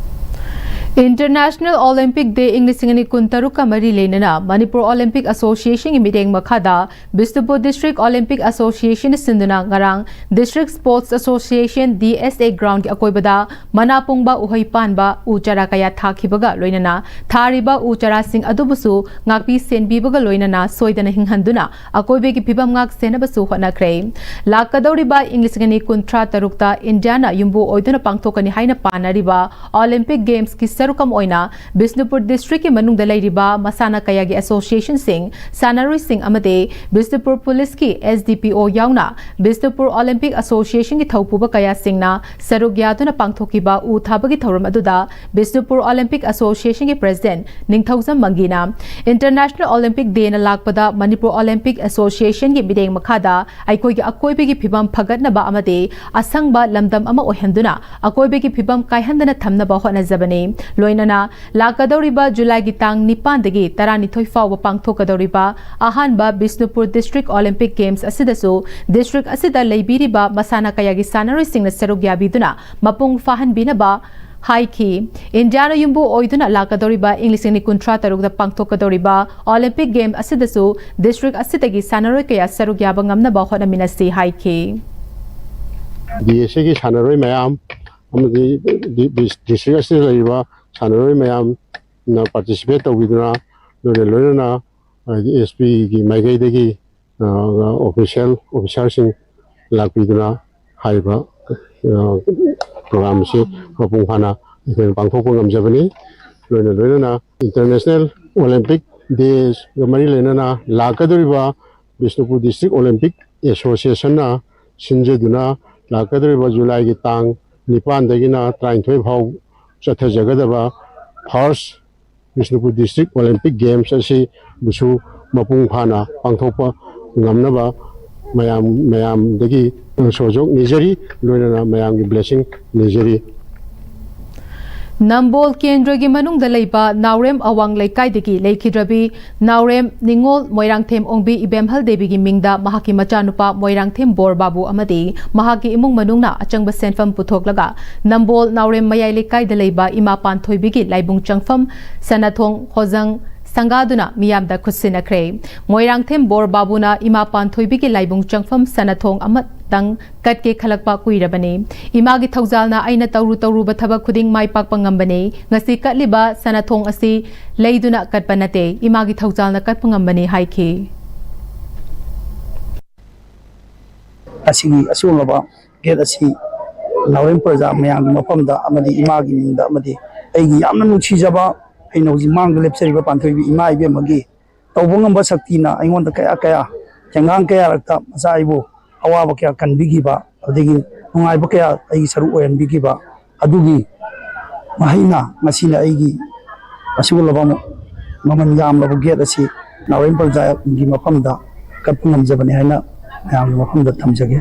International Olympic Day ꯏꯪ ꯂꯤꯁꯤꯡ ꯑꯅꯤ ꯀꯨꯟ ꯇꯔꯨꯛꯀ ꯃꯔꯤ ꯂꯩꯅꯅ ꯃꯅꯤꯄꯨꯔ Olympic Associationꯒꯤ ꯃꯤꯠꯌꯦꯡ ꯃꯈꯥꯗ ꯕꯤꯁꯅꯨꯄꯨꯔ District Olympic Association ꯁꯤꯟꯗꯨꯅ ꯉꯔꯥꯡ District Sports Association, D S A groundꯒꯤ ꯑꯀꯣꯏꯕꯗ ꯃꯅꯥ ꯄꯨꯡꯕ, ꯎꯍꯩ ꯄꯥꯟꯕ, ꯎ ꯆꯥꯔꯥ ꯀꯌꯥ ꯊꯥꯈꯤꯕꯒ ꯂꯣꯏꯅꯅ ꯊꯥꯔꯤꯕ ꯎ ꯆꯥꯔꯥꯁꯤꯡ ꯑꯗꯨꯕꯨꯁꯨ ꯉꯥꯛꯄꯤ ꯁꯦꯟꯕꯤꯕꯒ ꯂꯣꯏꯅꯅ ꯁꯣꯏꯗꯅ ꯍꯤꯡꯍꯟꯗꯨꯅ ꯑꯀꯣꯏꯕꯒꯤ ꯐꯤꯕꯝ ꯉꯥꯛ ꯁꯦꯟꯅꯕꯁꯨ ꯍꯣꯠꯅꯈ꯭ꯔꯦ꯫ ꯂꯥꯛꯀꯗꯧꯔꯤꯕ ꯏꯪ ꯂꯤꯁꯤꯡ ꯑꯅꯤ ꯀꯨꯟꯊ꯭ꯔꯥ ꯇꯔꯨꯛꯇ ꯏꯟꯗꯤꯌꯥꯅ ꯌꯨꯝꯕꯨ ꯑꯣꯏꯗꯨꯅ ꯄꯥꯡꯊꯣꯛꯀꯅꯤ ꯍꯥꯏꯅ ꯄꯥꯅꯔꯤꯕ Olympic Gamesꯀꯤ ꯁꯔꯨꯛ ꯑꯃ ꯑꯣꯏꯅ ꯕꯤꯁꯅꯨꯄꯨꯔ Districtꯀꯤ ꯃꯅꯨꯡꯗ ꯂꯩꯔꯤꯕ ꯃꯁꯥꯟꯅ ꯀꯌꯥꯒꯤ Associationꯁꯤꯡ, ꯁꯥꯟꯅꯔꯣꯏꯁꯤꯡ ꯑꯃꯗꯤ Bishnupur Policeꯀꯤ S D P O ꯌꯥꯎꯅ ꯕꯤꯁꯅꯨꯄꯨꯔ Olympic Associationꯒꯤ ꯊꯧꯄꯨꯕ ꯀꯌꯥꯁꯤꯡꯅ ꯁꯔꯨꯛ ꯌꯥꯗꯨꯅ ꯄꯥꯡꯊꯣꯛꯈꯤꯕ ꯎ ꯊꯥꯕꯒꯤ ꯊꯧꯔꯝ ꯑꯗꯨꯗ ꯕꯤꯁꯅꯨꯄꯨꯔ Olympic Associationꯒꯤ President ꯅꯤꯡꯊꯧꯖꯝ ꯃꯪꯒꯤꯅ, International Olympic Dayꯅ ꯂꯥꯛꯄꯗ ꯃꯅꯤꯄꯨꯔ Olympic Associationꯒꯤ ꯃꯤꯠꯌꯦꯡ ꯃꯈꯥꯗ ꯑꯩꯈꯣꯏꯒꯤ ꯑꯀꯣꯏꯕꯒꯤ ꯐꯤꯕꯝ ꯐꯒꯠꯅꯕ ꯑꯃꯗꯤ ꯑꯁꯪꯕ ꯂꯝꯗꯝ ꯑꯃ ꯑꯣꯏꯍꯟꯗꯨꯅ ꯑꯀꯣꯏꯕꯒꯤ ꯐꯤꯕꯝ ꯀꯥꯏꯍꯟꯗꯅ ꯊꯝꯅꯕ ꯍꯣꯠꯅꯖꯕꯅꯤ꯫ ꯂꯣꯏꯅꯅ ꯂꯥꯛꯀꯗꯧꯔꯤꯕ ꯖꯨꯂꯥꯏꯒꯤ ꯇꯥꯡ ꯅꯤꯄꯥꯟꯗꯒꯤ ꯇꯔꯥꯅꯤꯊꯣꯏ ꯐꯥꯎꯕ ꯄꯥꯡꯊꯣꯛꯀꯗꯧꯔꯤꯕ ꯑꯍꯥꯟꯕ ꯕꯤꯁꯅꯨꯄꯨꯔ ꯗꯤꯁꯇ꯭ꯔꯤꯛ ꯑꯣꯂꯤꯝꯄꯤꯛ ꯒꯦꯝꯁ ꯑꯁꯤꯗꯁꯨ ꯗꯤꯁꯇ꯭ꯔꯤꯛ ꯑꯁꯤꯗ ꯂꯩꯕꯤꯔꯤꯕ ꯃꯁꯥꯟꯅ ꯀꯌꯥꯒꯤ ꯁꯥꯟꯅꯔꯣꯏꯁꯤꯡꯅ ꯁꯔꯨꯛ ꯌꯥꯕꯤꯗꯨꯅ ꯃꯄꯨꯡ ꯐꯥꯍꯟꯕꯤꯅꯕ ꯍꯥꯏꯈꯤ꯫ ꯏꯟꯗꯤꯌꯥꯅ ꯌꯨꯝꯕꯨ ꯑꯣꯏꯗꯨꯅ ꯂꯥꯛꯀꯗꯧꯔꯤꯕ ꯏꯪ ꯂꯤꯁꯤꯡ ꯑꯅꯤ ꯀꯨꯟꯊ꯭ꯔꯥ ꯇꯔꯨꯛꯇ ꯄꯥꯡꯊꯣꯛꯀꯗꯧꯔꯤꯕ ꯑꯣꯂꯤꯝꯄꯤꯛ ꯒꯦꯝ ꯑꯁꯤꯗꯁꯨ ꯗꯤꯁꯇ꯭ꯔꯤꯛ ꯑꯁꯤꯗꯒꯤ ꯁꯥꯟꯅꯔꯣꯏ ꯀꯌꯥ ꯁꯔꯨꯛ ꯌꯥꯕ ꯉꯝꯅꯕ ꯍꯣꯠꯅꯃꯤꯟꯅꯁꯤ ꯍꯥꯏꯈꯤ꯫ ꯗꯤ ꯑꯦꯁ ꯁꯤꯒꯤ ꯁꯥꯟꯅꯔꯣꯏ ꯃꯌꯥꯝ ꯑꯃꯗꯤ ꯗꯤ-, ꯗꯤ-, ꯗꯤꯁꯇ꯭ꯔꯤꯛ ꯑꯁꯤꯗ ꯂꯩꯔꯤꯕ ꯁꯥꯟꯅꯔꯣꯏ ꯃꯌꯥꯝꯅ ꯄꯥꯔꯇꯤꯁꯤꯄꯦꯠ ꯇꯧꯕꯤꯗꯨꯅ, ꯂꯣꯏꯅ ꯂꯣꯏꯅꯅ ꯍꯥꯏꯗꯤ ꯑꯦꯁ ꯄꯤꯒꯤ ꯃꯥꯏꯀꯩꯗꯒꯤ, ꯑ, ꯑꯣꯐꯤꯁꯤꯌꯦꯜ ꯑꯣꯐꯤꯁꯥꯔꯁꯤꯡ ꯂꯥꯛꯄꯤꯗꯨꯅ ꯍꯥꯏꯔꯤꯕ, ꯑ, ꯄ꯭ꯔꯣꯒ꯭ꯔꯥꯝꯁꯤ ꯃꯄꯨꯡ ꯐꯥꯅ ꯑꯩꯈꯣꯏꯅ ꯄꯥꯡꯊꯣꯛꯄ ꯉꯝꯖꯕꯅꯤ꯫ ꯂꯣꯏꯅ ꯂꯣꯏꯅꯅ ꯏꯟꯇꯔꯅꯦꯁꯅꯦꯜ ꯑꯣꯂꯤꯝꯄꯤꯛ ꯗꯦꯒ ꯃꯔꯤ ꯂꯩꯅꯅ ꯂꯥꯛꯀꯗꯧꯔꯤꯕ ꯕꯤꯁꯅꯨꯄꯨꯔ ꯗꯤꯁꯇ꯭ꯔꯤꯛ ꯑꯣꯂꯤꯝꯄꯤꯛ ꯑꯦꯁꯣꯁꯤꯌꯦꯁꯟꯅ ꯁꯤꯟꯖꯗꯨꯅ ꯂꯥꯛꯀꯗꯧꯔꯤꯕ ꯖꯨꯂꯥꯏꯒꯤ ꯇꯥꯡ ꯅꯤꯄꯥꯟꯗꯒꯤꯅ ꯇꯔꯥꯅꯤꯊꯣꯏ ꯐꯥꯎ ꯆꯠꯊꯖꯒꯗꯕ first Bishnupur district olympic games ꯑꯁꯤꯕꯨꯁꯨ ꯃꯄꯨꯡ ꯐꯥꯅ ꯄꯥꯡꯊꯣꯛꯄ ꯉꯝꯅꯕ ꯃꯌꯥꯝ, ꯃꯌꯥꯝꯗꯒꯤ ꯁꯍꯌꯣꯒ ꯅꯤꯖꯔꯤ, ꯂꯣꯏꯅꯅ ꯃꯌꯥꯝꯒꯤ ꯕ꯭ꯂꯦꯁꯤꯡ ꯅꯤꯖꯔꯤ꯫ ꯅꯝꯕꯣꯜ ꯀꯦꯟꯗ꯭ꯔꯒꯤ ꯃꯅꯨꯡꯗ ꯂꯩꯕ ꯅꯥꯎꯔꯦꯝ ꯑꯋꯥꯡ ꯂꯩꯀꯥꯏꯗꯒꯤ ꯂꯩꯈꯤꯗ꯭ꯔꯕꯤ ꯅꯥꯎꯔꯦꯝ ꯅꯤꯉꯣꯜ ꯃꯣꯏꯔꯥꯡꯊꯦꯝ ꯑꯣꯡꯕꯤ ꯏꯕꯦꯝꯍꯜ ꯗꯦꯕꯤꯒꯤ ꯃꯤꯡꯗ ꯃꯍꯥꯛꯀꯤ ꯃꯆꯥꯅꯨꯄꯥ ꯃꯣꯏꯔꯥꯡꯊꯦꯝ ꯕꯣꯔ ꯕꯥꯕꯨ ꯑꯃꯗꯤ ꯃꯍꯥꯛꯀꯤ ꯏꯃꯨꯡ ꯃꯅꯨꯡꯅ ꯑꯆꯪꯕ ꯁꯦꯟꯐꯝ ꯄꯨꯊꯣꯛꯂꯒ ꯅꯝꯕꯣꯜ ꯅꯥꯎꯔꯦꯝ ꯃꯌꯥꯏ ꯂꯩꯀꯥꯏꯗ ꯂꯩꯕ ꯏꯃꯥ ꯄꯥꯟꯊꯣꯏꯕꯤꯒꯤ ꯂꯥꯏꯕꯨꯡ ꯆꯪꯐꯝ ꯁꯅꯥꯊꯣꯡ ꯍꯣꯖꯪ ꯁꯪꯒꯥꯗꯨꯅ ꯃꯤꯌꯥꯝꯗ ꯈꯨꯠꯁꯤꯟꯅꯈ꯭ꯔꯦ꯫ ꯃꯣꯏꯔꯥꯡꯊꯦꯝ ꯕꯣꯔ ꯕꯥꯕꯨꯅ ꯏꯃꯥ ꯄꯥꯟꯊꯣꯏꯕꯤꯒꯤ ꯂꯥꯏꯕꯨꯡ ꯆꯪꯐꯝ ꯁꯅꯥꯊꯣꯡ ꯑꯃꯇꯪ ꯀꯠꯀꯦ ꯈꯜꯂꯛꯄ ꯀꯨꯏꯔꯕꯅꯤ꯫ ꯏꯃꯥꯒꯤ ꯊꯧꯖꯥꯜꯅ ꯑꯩꯅ ꯇꯧꯔꯨ ꯇꯧꯔꯨꯕ ꯊꯕꯛ ꯈꯨꯗꯤꯡ ꯃꯥꯏ ꯄꯥꯛꯄ ꯉꯝꯕꯅꯤ꯫ ꯉꯁꯤ ꯀꯠꯂꯤꯕ ꯁꯅꯥꯊꯣꯡ ꯑꯁꯤ ꯂꯩꯗꯨꯅ ꯀꯠꯄ ꯅꯠꯇꯦ, ꯏꯃꯥꯒꯤ ꯊꯧꯖꯥꯜꯅ ꯀꯠꯄ ꯉꯝꯕꯅꯤ ꯍꯥꯏꯈꯤ꯫ ꯑꯁꯤꯒꯤ ꯑꯁꯤꯒꯨꯝꯂꯕ ꯒꯦꯠ ꯑꯁꯤ ꯅꯥꯎꯔꯦꯝ ꯄ꯭ꯔꯖꯥ ꯃꯌꯥꯝꯒꯤ ꯃꯐꯝꯗ ꯑꯃꯗꯤ ꯏꯃꯥꯒꯤ ꯃꯤꯡꯗ ꯑꯃꯗꯤ ꯑꯩꯒꯤ ꯌꯥꯝꯅ ꯅꯨꯡꯁꯤꯖꯕ, ꯑꯩꯅ ꯍꯧꯖꯤꯛ ꯃꯥꯡꯗ ꯂꯦꯞꯆꯔꯤꯕ ꯄꯥꯟꯊꯣꯏꯕꯤ ꯏꯃꯥ ꯏꯕꯦꯝꯃꯒꯤ ꯇꯧꯕ ꯉꯝꯕ ꯁꯛꯇꯤꯅ ꯑꯩꯉꯣꯟꯗ ꯀꯌꯥ ꯀꯌꯥ ꯊꯦꯡꯒꯥꯡ ꯀꯌꯥꯔꯛꯇ ꯃꯆꯥ ꯑꯩꯕꯨ ꯑꯋꯥꯕ ꯀꯌꯥ ꯀꯟꯕꯤꯈꯤꯕ, ꯑꯗꯒꯤ ꯅꯨꯡꯉꯥꯏꯕ ꯀꯌꯥ ꯑꯩꯒꯤ ꯁꯔꯨꯛ ꯑꯣꯏꯍꯟꯕꯤꯈꯤꯕ ꯑꯗꯨꯒꯤ ꯃꯍꯩꯅ ꯉꯁꯤꯅ ꯑꯩꯒꯤ ꯑꯁꯤꯒꯨꯝꯂꯕ ꯃꯃꯜ ꯌꯥꯝꯂꯕ ꯒꯦꯠ ꯑꯁꯤ ꯅꯥꯎꯔꯦꯝ ꯄ꯭ꯔꯖꯥꯒꯤ ꯃꯐꯝꯗ ꯀꯠꯄ ꯉꯝꯖꯕꯅꯤ ꯍꯥꯏꯅ ꯃꯌꯥꯝꯒꯤ ꯃꯐꯝꯗ ꯊꯝꯖꯒꯦ꯫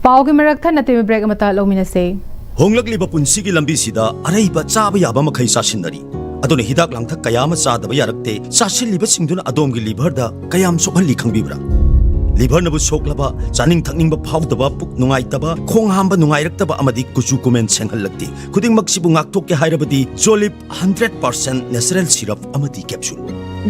ꯄꯥꯎꯒꯤ ꯃꯔꯛ ꯊꯠꯅ ꯇꯦꯕꯤ ꯕ꯭ꯔꯦꯛ ꯑꯃꯇ ꯂꯧꯃꯤꯟꯅꯁꯦ꯫ ꯍꯣꯡꯂꯛꯂꯤꯕ ꯄꯨꯟꯁꯤꯒꯤ ꯂꯝꯕꯤꯁꯤꯗ ꯑꯔꯩꯕ ꯆꯥꯕ ꯌꯥꯕ ꯃꯈꯩ ꯆꯥꯁꯤꯟꯅꯔꯤ꯫ ꯑꯗꯨꯅ ꯍꯤꯗꯥꯛ ꯂꯥꯡꯊꯛ ꯀꯌꯥ ꯑꯃ ꯆꯥꯗꯕ ꯌꯥꯔꯛꯇꯦ꯫ ꯆꯥꯁꯤꯜꯂꯤꯕꯁꯤꯡꯗꯨꯅ ꯑꯗꯣꯝꯒꯤ ꯂꯤꯚꯔꯗ ꯀꯌꯥꯝ ꯁꯣꯛꯍꯜꯂꯤ ꯈꯪꯕꯤꯕ꯭ꯔꯥ? ꯂꯤꯚꯔꯅꯕꯨ ꯁꯣꯛꯂꯕ, ꯆꯥꯅꯤꯡ ꯊꯛꯅꯤꯡꯕ ꯐꯥꯎꯗꯕ, ꯄꯨꯛ ꯅꯨꯡꯉꯥꯏꯇꯕ, ꯈꯣꯡ ꯍꯥꯝꯕ ꯅꯨꯡꯉꯥꯏꯔꯛꯇꯕ ꯑꯃꯗꯤ ꯀꯨꯆꯨ ꯀꯨꯃꯦꯟ ꯁꯦꯡꯍꯜꯂꯛꯇꯦ꯫ ꯈꯨꯗꯤꯡꯃꯛꯁꯤꯕꯨ ꯉꯥꯛꯊꯣꯛꯀꯦ ꯍꯥꯏꯔꯕꯗꯤ ꯖꯣꯂꯤꯞ ꯍꯟꯗ꯭ꯔꯦꯠ ꯄꯥꯔꯁꯦꯟ ꯅꯦꯆꯔꯦꯜ ꯁꯤꯔꯞ ꯑꯃꯗꯤ capsule.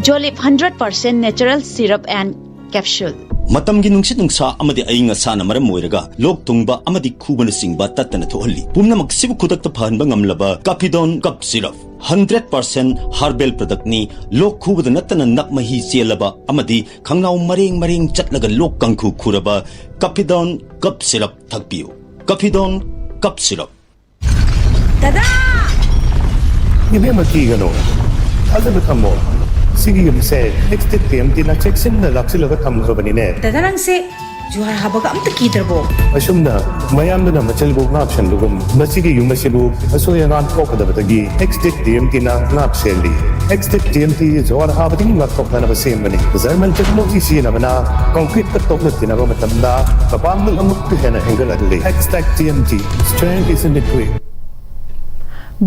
Jolip hundred percent natural syrup and capsule. ꯃꯇꯝꯒꯤ ꯅꯨꯡꯁꯤꯠ ꯅꯨꯡꯁꯥ ꯑꯃꯗꯤ ꯑꯏꯪ ꯑꯁꯥꯅ ꯃꯔꯝ ꯑꯣꯏꯔꯒ ꯂꯣꯛ ꯊꯨꯡꯕ ꯑꯃꯗꯤ ꯈꯨꯕꯅꯆꯤꯡꯕ ꯇꯠꯇꯅ ꯊꯣꯛꯍꯜꯂꯤ꯫ ꯄꯨꯝꯅꯃꯛꯁꯤꯕꯨ ꯈꯨꯗꯛꯇ ꯐꯍꯟꯕ ꯉꯝꯂꯕ ꯀꯥꯐꯤꯗꯣꯟ cup syrup. Hundred percent herbal ꯄ꯭ꯔꯗꯛꯅꯤ꯫ ꯂꯣꯛ ꯈꯨꯕꯗ ꯅꯠꯇꯅ ꯅꯞ ꯃꯍꯤ ꯆꯦꯜꯂꯕ ꯑꯃꯗꯤ ꯈꯪꯅꯥꯎ ꯃꯔꯦꯡ ꯃꯔꯦꯡ ꯆꯠꯂꯒ ꯂꯣꯛ ꯀꯥꯡꯈꯨ ꯈꯨꯔꯕ ꯀꯥꯐꯤꯗꯣꯟ ꯀꯞ ꯁꯤꯔꯞ ꯊꯛꯄꯤꯌꯨ꯫ ꯀꯥꯐꯤꯗꯣꯟ cup syrup. ꯗꯗꯥ! ꯏꯕꯦꯝꯃ, ꯀꯤꯒꯅꯨ꯫ ꯊꯥꯖꯕ ꯊꯝꯃꯣ꯫ ꯁꯤꯒꯤ ꯌꯨꯝꯁꯦ ꯑꯦꯛꯁꯇꯦꯛ ꯇꯤ ꯑꯦꯝ ꯇꯤꯅ ꯆꯦꯛꯁꯤꯟꯅ ꯂꯥꯛꯁꯤꯜꯂꯒ ꯊꯝꯈ꯭ꯔꯕꯅꯤꯅꯦ꯫ ꯗꯗꯥ, ꯅꯪꯁꯦ ꯖꯨꯍꯥꯔ ꯍꯥꯕꯒ ꯑꯝꯇ ꯀꯤꯗ꯭ꯔꯕꯣ? ꯑꯁꯨꯝꯅ ꯃꯌꯥꯝꯗꯨꯅ ꯃꯆꯜꯕꯨ ꯉꯥꯛꯁꯦꯟꯕꯒꯨꯝ, ꯃꯁꯤꯒꯤ ꯌꯨꯝ ꯑꯁꯤꯕꯨ ꯑꯁꯣꯏ ꯑꯉꯥꯝ ꯊꯣꯛꯀꯗꯕꯗꯒꯤ ꯑꯦꯛꯁꯇꯦꯛ ꯇꯤ ꯑꯦꯝ ꯇꯤꯅ ꯉꯥꯛ ꯁꯦꯜꯂꯤ꯫ ꯑꯦꯛꯁꯇꯦꯛ ꯇꯤ ꯑꯦꯝ ꯇꯤ ꯖꯨꯍꯥꯔ ꯍꯥꯕꯗꯒꯤ ꯉꯥꯛꯊꯣꯛꯅꯅꯕ ꯁꯦꯝꯕꯅꯤ꯫ ꯖꯔꯃꯟ ꯇꯦꯛꯅꯣꯂꯣꯖꯤ ꯁꯤꯖꯤꯟꯅꯕꯅ ꯀꯣꯡꯀ꯭ꯔꯤꯠꯀ ꯇꯣꯛꯅ ꯇꯤꯟꯅꯕ ꯃꯇꯝꯗ ꯃꯄꯥꯡꯒꯜ ꯑꯃꯨꯛꯀ ꯍꯦꯟꯅ ꯍꯦꯟꯒꯠꯍꯜꯂꯤ꯫ Xtech T M T, strength is in the grit.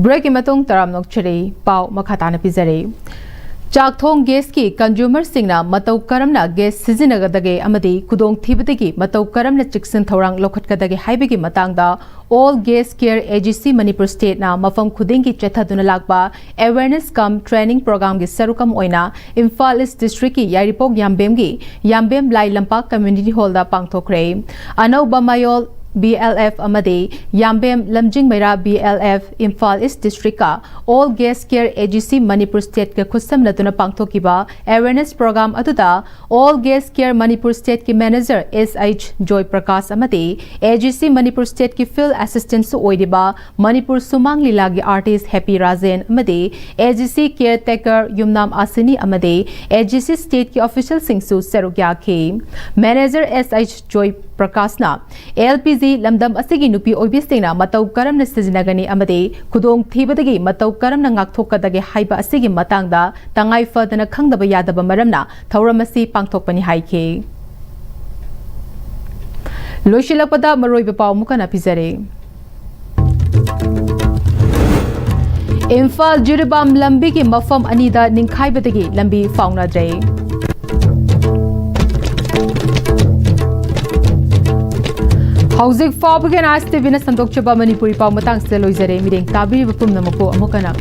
ꯕ꯭ꯔꯦꯛꯀꯤ ꯃꯇꯨꯡ ꯇꯔꯥꯝꯅ ꯑꯣꯛꯆꯔꯤ꯫ ꯄꯥꯎ ꯃꯈꯥ ꯇꯥꯅ ꯄꯤꯖꯔꯤ꯫ ꯆꯥꯛꯊꯣꯡ ꯒꯦꯁꯀꯤ ꯀꯟꯖꯨꯃꯔꯁꯤꯡꯅ ꯃꯇꯧ ꯀꯔꯝꯅ ꯒꯦꯁ ꯁꯤꯖꯤꯟꯅꯒꯗꯒꯦ ꯑꯃꯗꯤ ꯈꯨꯗꯣꯡꯊꯤꯕꯗꯒꯤ ꯃꯇꯧ ꯀꯔꯝꯅ ꯆꯦꯛꯁꯤꯟ ꯊꯧꯔꯥꯡ ꯂꯧꯈꯠꯀꯗꯒꯦ ꯍꯥꯏꯕꯒꯤ ꯃꯇꯥꯡꯗ All Gas Care A G C Manipur Stateꯅ ꯃꯐꯝ ꯈꯨꯗꯤꯡꯒꯤ ꯆꯠꯊꯗꯨꯅ ꯂꯥꯛꯄ Awareness cum Training Programꯒꯤ ꯁꯔꯨꯛ ꯑꯃ ꯑꯣꯏꯅ ꯏꯝꯐꯥꯜ ꯏꯁ ꯗꯤꯁꯇ꯭ꯔꯤꯛꯀꯤ ꯌꯥꯏꯔꯤꯄꯣꯛ ꯌꯥꯝꯕꯦꯝꯒꯤ ꯌꯥꯝꯕꯦꯝ ꯂꯥꯏ ꯂꯝꯄꯥꯛ ꯀꯝꯃ꯭ꯌꯨꯅꯤꯇꯤ ꯍꯣꯜꯗ ꯄꯥꯡꯊꯣꯛꯈ꯭ꯔꯦ꯫ ꯑꯅꯧꯕ ꯃꯌꯣꯜ B L F ꯑꯃꯗꯤ ꯌꯥꯝꯕꯦꯝ ꯂꯝꯖꯤꯡ ꯃꯩꯔꯥ B L F Imphal is ꯗꯤꯁꯇ꯭ꯔꯤꯛꯀ All Gas Care A G C Manipur Stateꯀ ꯈꯨꯠꯁꯝꯅꯗꯨꯅ ꯄꯥꯡꯊꯣꯛꯈꯤꯕ Awareness Program ꯑꯗꯨꯗ All Gas Care Manipur Stateꯀꯤ Manager S H Joy Prakash ꯑꯃꯗꯤ A G C Manipur Stateꯀꯤ Field Assistantꯁꯨ ꯑꯣꯏꯔꯤꯕ ꯃꯅꯤꯄꯨꯔ ꯁꯨꯃꯥꯡ ꯂꯤꯂꯥꯒꯤ artist Happy Rajen ꯑꯃꯗꯤ A G C Caretaker ꯌꯨꯝꯅꯥꯝ ꯑꯁꯤꯅꯤ ꯑꯃꯗꯤ A G C Stateꯀꯤ officialꯁꯤꯡꯁꯨ ꯁꯔꯨꯛ ꯌꯥꯈꯤ꯫ Manager S H Joy Prakashꯅ L P G ꯂꯝꯗꯝ ꯑꯁꯤꯒꯤ ꯅꯨꯄꯤ ꯑꯣꯏꯕꯤꯁꯤꯡꯅ ꯃꯇꯧ ꯀꯔꯝꯅ ꯁꯤꯖꯤꯟꯅꯒꯅꯤ ꯑꯃꯗꯤ ꯈꯨꯗꯣꯡꯊꯤꯕꯗꯒꯤ ꯃꯇꯧ ꯀꯔꯝꯅ ꯉꯥꯛꯊꯣꯛꯀꯗꯒꯦ ꯍꯥꯏꯕ ꯑꯁꯤꯒꯤ ꯃꯇꯥꯡꯗ ꯇꯉꯥꯏ ꯐꯗꯅ ꯈꯪꯗꯕ ꯌꯥꯗꯕ ꯃꯔꯝꯅ ꯊꯧꯔꯝ ꯑꯁꯤ ꯄꯥꯡꯊꯣꯛꯄꯅꯤ ꯍꯥꯏꯈꯤ꯫ ꯂꯣꯏꯁꯤꯜꯂꯛꯄꯗ ꯃꯔꯨꯑꯣꯏꯕ ꯄꯥꯎ ꯑꯃꯨꯛ ꯍꯟꯅ ꯄꯤꯖꯔꯤ꯫ ꯏꯝꯐꯥꯜ ꯖꯤꯔꯤꯕꯥꯝ ꯂꯝꯕꯤꯒꯤ ꯃꯐꯝ ꯑꯅꯤꯗ ꯅꯤꯡꯈꯥꯏꯕꯗꯒꯤ ꯂꯝꯕꯤ ꯐꯥꯎꯅꯗ꯭ꯔꯦ꯫ ꯍꯧꯖꯤꯛ ꯐꯥꯎꯕꯒꯤ ꯑꯦꯟ ꯑꯥꯏ ꯑꯦꯁ ꯇꯤ ꯚꯤꯅ ꯁꯟꯗꯣꯛꯆꯕ ꯃꯅꯤꯄꯨꯔꯤ ꯄꯥꯎ ꯃꯇꯥꯡꯁꯤꯗ ꯂꯣꯏꯖꯔꯦ꯫ ꯃꯤꯠꯌꯦꯡ ꯇꯥꯕꯤꯔꯤꯕ ꯄꯨꯝꯅꯃꯛꯄꯨ ꯑꯃꯨꯛ ꯍꯟꯅ